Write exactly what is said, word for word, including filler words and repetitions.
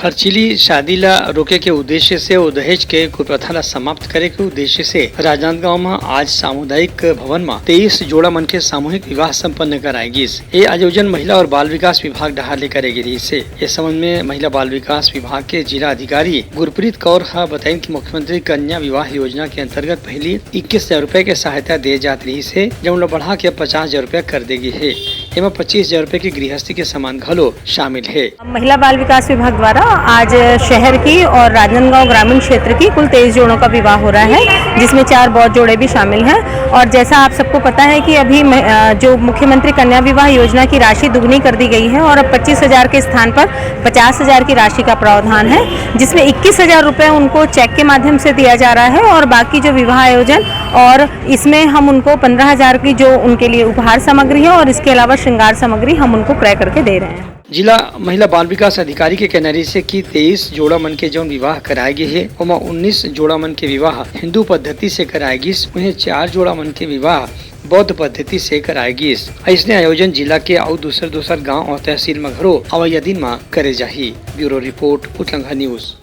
खर्चीली शादी ला रोके के उद्देश्य से अउ दहेज के कुप्रथा ला समाप्त करे के उद्देश्य से राजनांदगांव म आज सामुदायिक भवन म तेईस जोड़ा मन के सामूहिक विवाह संपन्न कराए गिस। ये आयोजन महिला और बाल विकास विभाग डहार ले करे गे रहिस हे। इस संबंध में महिला बाल विकास विभाग के जिला अधिकारी गुरप्रीत कौर ह बताइन कि मुख्यमंत्री कन्या विवाह योजना के अंतर्गत पहली इक्कीस हजार रुपए के सहायता दे जात रहिस हे, जउन ला बढ़ा के अब पचास हजार रुपया कर दे गे हे। एमा पच्चीस हजार रुपए के गृहस्थी के सामान घलो शामिल हे। महिला बाल विकास विभाग द्वारा आज शहर की और राजनांदगांव ग्रामीण क्षेत्र की कुल तेईस जोड़ों का विवाह हो रहा है, जिसमें चार बौद्ध जोड़े भी शामिल हैं। और जैसा आप सबको पता है कि अभी म-, अ, जो मुख्यमंत्री कन्या विवाह योजना की राशि दुगनी कर दी गई है और अब पच्चीस हजार के स्थान पर पचास हजार की राशि का प्रावधान है, जिसमें इक्कीस हजार रुपए उनको चेक के माध्यम से दिया जा रहा है और बाकी जो विवाह आयोजन और इसमें हम उनको पन्द्रह हजार की जो उनके लिए उपहार सामग्री है और इसके अलावा श्रृंगार सामग्री हम उनको क्रय करके दे रहे हैं। जिला महिला बाल विकास अधिकारी के कहना रहिस हे कि तेईस जोड़ा मन के जउन विवाह कराए गे हे, ओमा उन्नीस जोड़ा मन के विवाह हिंदू पद्धति से कराए गिस, उहें चार जोड़ा मन के विवाह बौद्ध पद्धति से कराए गिस। अइसने आयोजन जिला के अउ दूसर-दूसर गांव और तहसील म घलो अवइया दिन म करे जाही। Bureau report, Utlangha news.